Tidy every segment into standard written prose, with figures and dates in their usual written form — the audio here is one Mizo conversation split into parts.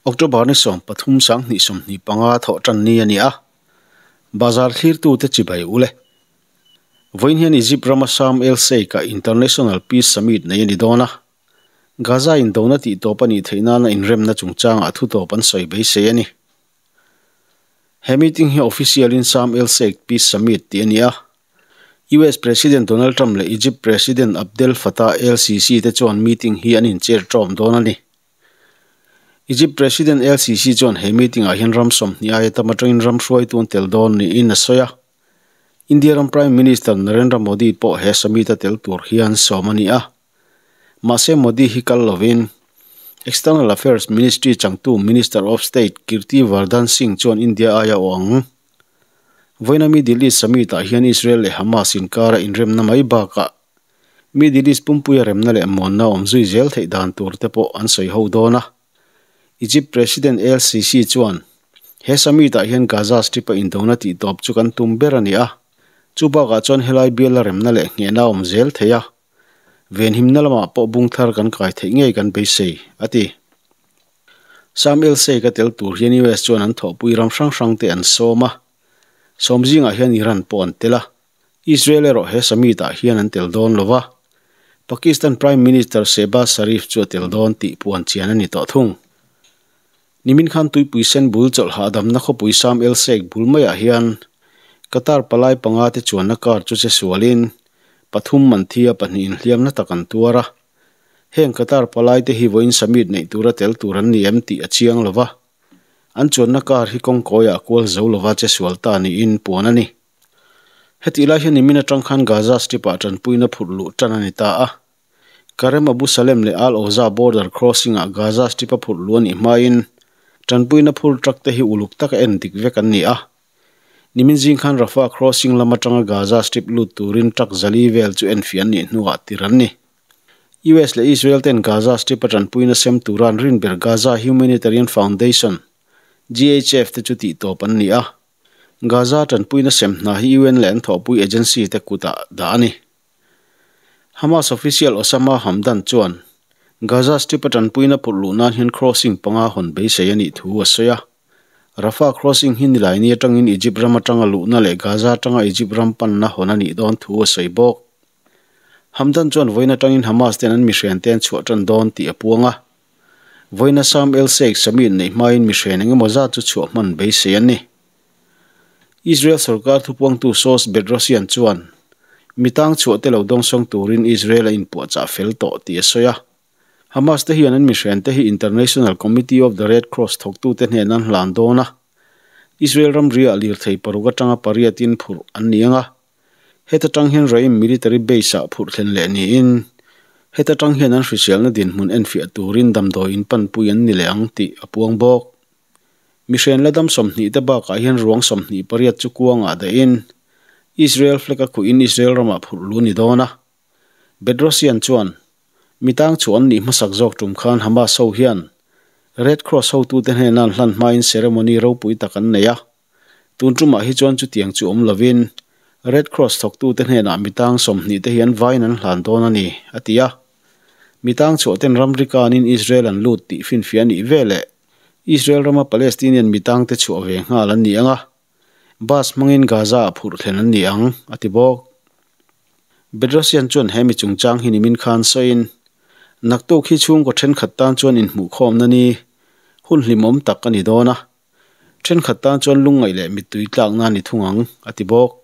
October ni 13 2025 Thawhtanni a ni a, bazar thlirtute chibai ule. Vawiin hian Egypt rama Sharm El Sheikh-ah International Peace Summit nei a ni dawn a, Gaza indona tihtawp a nih theih nana inremna chungchangah thutawp an sawi beisei a ni. He meeting hi official-in Sharm El Sheikh Peace Summit tih a ni a, US President Donald Trump leh Egypt President Abdel Fattah El Sisi te chuan meeting hi an incher ṭawm dawn a ni. Egypt President El Sisi chuan he meeting ah hian ram 20 aia tam atangin ram hruaitu an tel dawn niin a sawi a. India ram Prime Minister Narendra Modi pawh he summit a tel tur hian sawm a ni a. Mahse Modi hi kal lovin External Affairs Ministry changtu Minister of State Kirti Vardhan Singh chuan India aia aw ang. Vawiina Middle East Summit ah hian Israel leh Hamas inkara inremna mai bakah Middle East pumpuia remna leh muanna awm zui zel theih dan tur te pawh an sawi ho dawn a. Egypt President El Sisi chuan, He summit ah hian Gaza Strip a indona tihtawp chu kan tum ber a ni a, chu bakah chuan helai biala remna leh nghehna awm zel thei a, venhimna lamah pawh bung thar kan kai theih ngei kan beisei, a ti. Sharm El Sheikh a tel tur hian US chuan an thawhpui ram hrang hrang te an sawm a, sawm zingah hian Iran pawh an tel a, Israel erawh he summit ah hian an tel dawn lo va, Pakistan Prime Minister Shehbaz Sharif chu a tel dawn tih puan chian a ni tawh thung. Nimin khan tuipui sen bul chawlh hahdamna khawpui Sharm El Sheikh bul maiah hian Qatar palai panga te chuanna car chu che sualin pathum man thi a pahnih inhliamna tak an tuar a. Heng Qatar palai te hi vawiin summit neih tura tel tur an ni em tih a chiang lo va, an chuanna car hi kawngkawiah a kual zo lova che sual ta niin puan a ni. Hetih lai hian nimin atang khan Gaza Strip-ah tanpuina phurh luh tan a ni ta a. Karem Abu Salem leh Al Oza border crossing-ah Gaza Strip-a phurh luh a nih hmain tanpuina phur truck te hi uluk taka en dik vek an ni a. Nimin zing khan Rafah crossing lam atanga Gaza Strip lut turin truck zali vel chu enfiah an nih hnuah tir an ni. US leh Israel ten Gaza Strip-a tanpuina sem tura an rin ber Gaza Humanitarian Foundation, GHF, te chu tihtawp an ni a. Gaza tanpuina sem hna hi UN leh an thawhpui agency te kutah dah a ni. Hamas official Osama Hamdan chuan Gaza Strip-a tanpuina phurh luh nan hian crossing panga hawn beisei a nih thu a sawi a. Rafah crossing hi nilaini atangin Egypt ram atanga luhna leh Gaza atanga Egypt ram panna hawn a nih dawn thu a sawi bawk. Hamdan chuan vawiin atangin Hamas ten an mihrian te an chhuah tan dawn tih a puang a. Vawiina Sharm El Sheikh summit neih hmain mihrian eng emaw zat chu chhuah hman beisei an ni. Israel sorkar thupuangtu Sos Bedrosian chuan mi tang chhuah te lo dawngsawng turin Israel a inpuahchah fel tawh tih a sawi a. Hamas te hian an mihrian te hi International Committee of the Red Cross thawktute hnen an hlan dawn a. Israel ramriah lirthei paruk atanga pariatin phurh an ni ang a. Heta tang hian Raim Military Base-ah phurh thlen leh niin, heta tang hian an hriselna dinhmun enfiah turin damdawi in panpui an ni leh ang tih a puang bawk. Mihren la dam 20 te bakah hian ruang 28 chu kuangah dahin Israel flag a khuhin Israel ramah phurh lu ni dawn a. Bedrosian chuan, Mi tang chu an nih hmasak zawk tum khan Hamas ho hian Red Cross hotute hnena an hlan hmain ceremony ropui tak an nei a. Tun tumah hi chuan chutiang chu awm lovin Red Cross thawktute hnenah mi tang 20 te hi an vaiin an hlan dawn a ni, a ti a. Mi tang chhuah ten ramri kanin Israel an lut tih finfiah a nih veleh Israel rama Palestinian mi tangte chhuah ve nghal an ni ang a, bus hmangin Gaza-ah phurh thlen an ni ang, a ti bawk. Bedrosian chuan he mi chungchang hi nimin khan sawiin, Naktuk hi chhungkaw thenkhat tan chuan inhmuhkhawmna ni hun hlimawm tak a ni dawn a. Thenkhat tan chuan lungngaih leh mittui tlakna a ni thung ang, a ti bawk.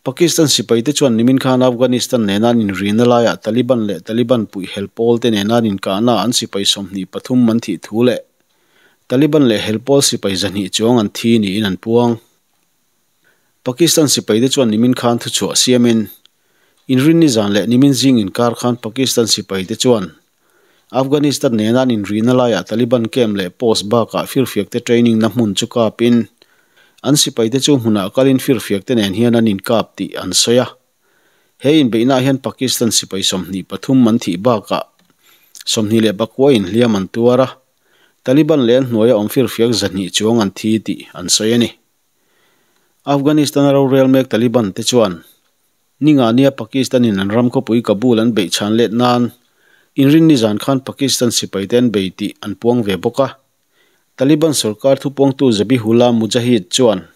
Pakistan sipaite chuan nimin khan Afghanistan nena an inrina laiah Taliban leh Taliban puih hel pawl te nena an inkahna an sipai 23 an thih thu leh Taliban leh hel pawl sipai 200 chuang an thi niin an puang. Pakistan sipaite chuan nimin khan thuchhuah siamin inrinni zan leh nimin zing inkar khan Pakistan sipaite chuan Afghanistan nena an inrina laiah Taliban camp leh post bakah firfiakte training na hmun chu kapin an sipaite chu hmunah kalin firfiakte nen hian an inkap tih an sawi a. He inbeihnaah hian Pakistan sipai 23 an thih bakah 29 inhliam an tuar a, Taliban leh an hnuaia awm firfiak 200 chuang an thi tih an sawi a ni. Afghanistan-a rorel mek Taliban te chuan Ninga nia Pakistan-in an ram khawpui Kabul an beih chhan let nan inrinni zan khan Pakistan sipaite an bei tih an puang ve bawk a. Taliban sorkar thupuangtu Zabihullah Mujahid chuan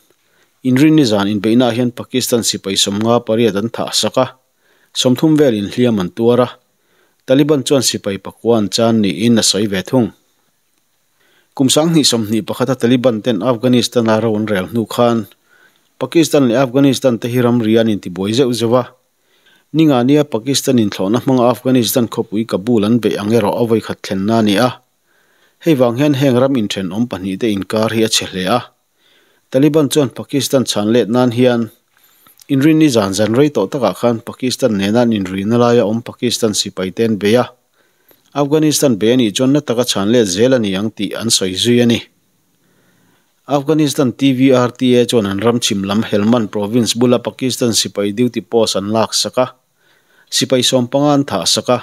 Inrinni zan inbeihnaah hian Pakistan sipai 58 an thah sak a, 30 velin hliam an tuar a, Taliban chuan sipai pakua an chan niin a sawi ve thung. Kum 2021 a Taliban ten Afghanistan-a ro an rel hnu khan Pakistan leh Afghanistan te hi ramri an intibuai zeuh zeuh a, Ningania Pakistan inthlawhna hmanga Afghanistan khawpui Kabul an beih ang erawh a vawikhat thlenna a ni a. Hei vang hian heng ram inthenawm pahnihte inkar hi a chhe hle a. Taliban chuan Pakistan chhan let nan hian Inrinni zan zan rei tawh takah khan Pakistan nena an inrina laia awm Pakistan sipaite an bei a. Afghanistan bei a nih chuan na taka chhan let zel a ni ang tih an sawi zui a ni. Afghanistan TV RTA chuan an ram chhim lam Helmand province bula Pakistan sipai duty post an lak sak a, sipai 15 an thah sak a,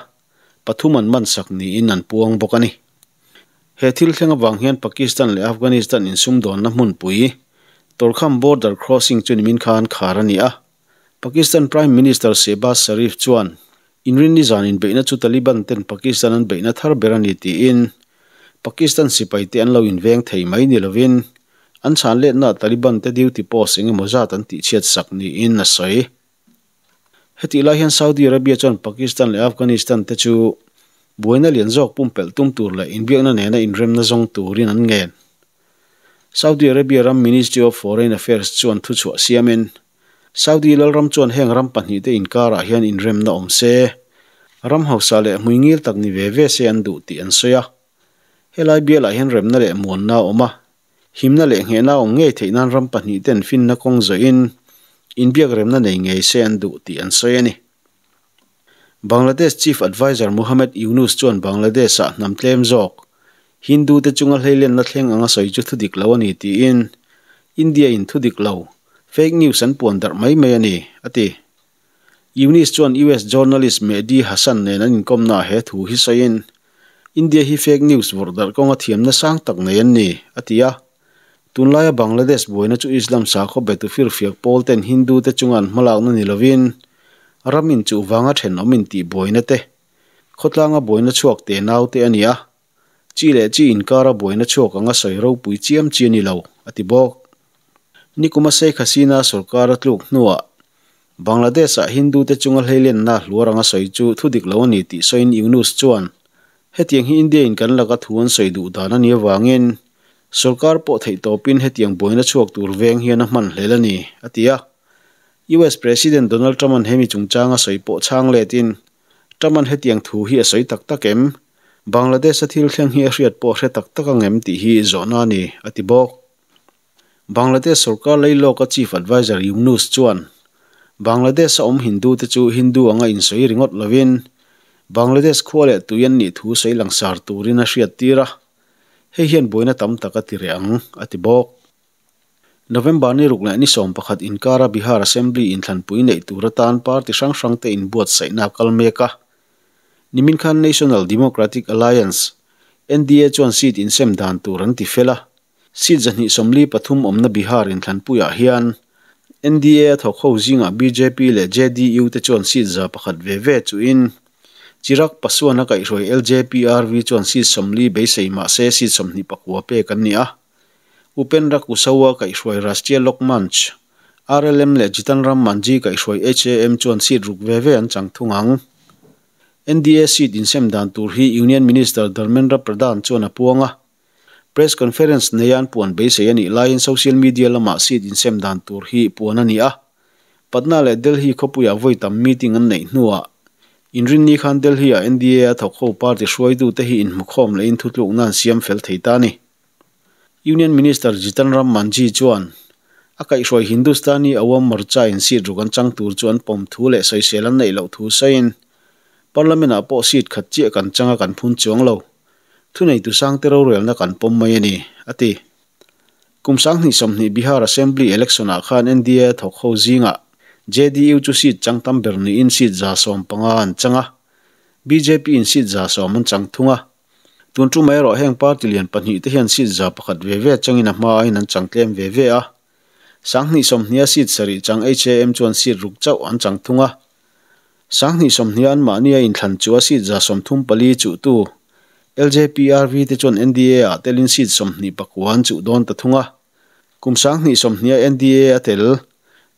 pathum an man sak niin an puang bawk a ni. He thil thleng avang hian Pakistan leh Afghanistan insumdawnna hmunpui, Torkham border crossing chu nimin khan khar a ni a. Pakistan Prime Minister Shehbaz Sharif chuan Inrinni zan inbeihna chu Taliban ten Pakistan an beihna thar ber a ni tiin Pakistan sipaite an lo inveng thei mai ni lovin an chhan letnaah Taliban te duty post eng emaw zat an tihchhiat sak niin a sawi. Hetih lai hian Saudi Arabia chuan Pakistan leh Afghanistan te chu buaina lian zawk pumpelh tum tur leh inbiakna nena inremna zawng turin an ngen. Saudi Arabia ram Ministry of Foreign Affairs chuan thuchhuah siamin Saudi lalram chuan heng ram pahnihte inkarah hian inremna awm se, ram hausa leh hmuingil tak ni ve ve se an duh tih an sawi a. Helai bialah hian remna leh muanna a awm a, himna leh nghehna a awm ngei theih nan ram pahnihten finna kawng zawhin inbiak remna nei ngei se an duh tih an sawi a ni. Bangladesh Chief Adviser Muhammad Yunus chuan Bangladesh-ah hnam tlem zawk, Hindu-te chunga hleilenna thleng anga sawi chu thudik lo a ni tiin India-in thudik lo, fake news an puan darh mai mai a ni, a ti. Yunus chuan US journalist Mehdi Hasan nen an inkawmnaah he thu hi sawiin, India hi fake news vawrh darh kawnga thiamna sang tak nei an ni, a ti a. Tunlaia Bangladesh buaina chu Islam sakhaw betu firfiak pawl ten Hindu te chunga an hmalakna ni lovin ram inchuh vanga thenawm intih buaina te, khawtlanga buaina chhuak te nau te a ni a, chi leh chi inkara buaina chhuak anga sawi ropui chiam chi a ni lo, a ti bawk. Nikuma Sheikh Hasina sorkar a tluk hnuah Bangladesh-ah Hindu te chunga hleilenna hluar anga sawi chu thudik lo a ni tih sawiin Yunus chuan, Hetiang hi India-in kan laka thu an sawi duh dan a nih avangin sorkar pawh theih tawpin hetiang buaina chhuak tur veng hian a hman hlel a ni, a ti a. US President Donald Trump-a'n hemi chungchanga sawi pawh chhang letin, Trump-a'n hetiang thu hi a sawi tak tak em? Bangladesh-a thil thleng hi a hriat pawh a hre tak tak ang em tih hi zawhna a ni, a ti bawk. Bangladesh sorkar leilawka Chief Adviser Yunus chuan, Bangladesh-a awm Hindu-te chu Hindu anga insawi ringawt lovin, Bangladesh khua leh tui an nih thu sawi langsar turin a hriattir a, hei hian buaina tam tak a ti reh ang, a ti bawk. November ni ruk leh ni 11 inkara Bihar Assembly inthlanpui neih tur atan party hrang hrangte inbuatsaihna a kal mek a. Nimin khan National Democratic Alliance, NDA, chuan seat insem dan tur an ti fel a. Seat 243 awmna Bihar inthlanpuiah hian NDA a thawk ho zingah bjp leh JDU te chuan seat 101 ve ve chuhin Chirag Paswan a kaihhruai LJPRV chuan seat 40 beisei mah se seat 29 pek an ni a. Upendra Kushwaha kaihhruai Rashtriya Lok Manch, RLM, leh Jitan Ram Manjhi kaihhruai HAM chuan seat 6 ve ve an chang thung ang. NDA seat insem dan tur hi Union Minister Dharmendra Pradhan chuan a puang a. Press conference neia an puan beisei a nih laiin social media lamah seat insem dan tur hi puan a ni a. Patna leh Delhi khawpuiah vawi tam meeting an neih hnuah Inrinni khan Delhi-ah NDA a thawk ho party hruaitute hi inhmukhawm lehin thutlukna an siam fel thei ta a ni. Union Minister Jitan Ram Manjhi chuan a kaihhruai Hindustani Awam Morcha-in seat ruk an chang tur chu an pawm thu leh sawisel an neih loh thu sawiin Parliament-ah pawh seat khat chiah kan chang a kan phun chuang lo. Thuneitu sangte rorelna kan pawm mai a ni, a ti. Kum 2020 Bihar Assembly Election-ah khan NDA thawk ho zingah JDU chu seat chang tam ber niin seat 115 an chang a, BJP-in seat 110 an chang thung a. Tun tum erawh heng party lian pahnih te hian seat 101 ve ve changin a hma aiin an chang tlem ve ve a. 2020-a seat 7 chang HAM chuan seat 6 chauh an chang thung a. 2020 an mahnia inthlan chu a seat 134 chuhtu LJPRV te chuan NDA-ah telin seat 29 an chuh dawn ta thung a. Kum 2020-a NDA a tel,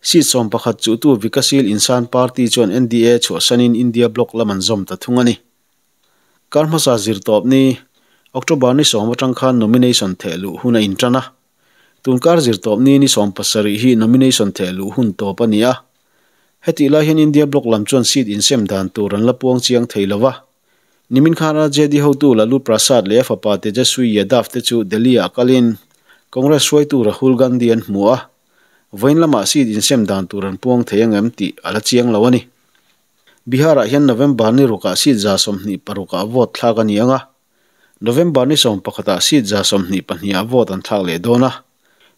seat 11 chuhtu Vikasheel Insaan Party chuan NDA chhuahsanin India bloc lam an zawm ta thung a ni. Kar hmasa zirtawp ni, October ni 10 atang khan nomination thehluh hun a intan a. Tun kar zirtawp ni ni 17 hi nomination thehluh hun tawp a ni a. Hetih lai hian India bloc lam chuan seat insem dan tur an la puang chiang thei lo va. Nimin khan RJD hotu Lalu Prasad leh a fapa Tejashwi Yadav te chu Delhi-ah kalin Congress hruaitu Rahul Gandhi an hmu a, vawiin lamah seat insem dan tur an puang thei angem tih a la chiang lo a ni. Bihar-ah hian November ni rukah seat 126 ah vote thlak a ni ang a, November ni 11 ah seat 122 ah vote an thlak leh dawn a,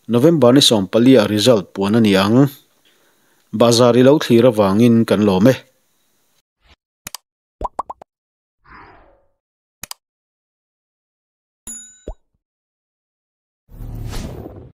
November ni 14 ah result puan a ni ang. Bazar i lo thlir avangin kan lawm e.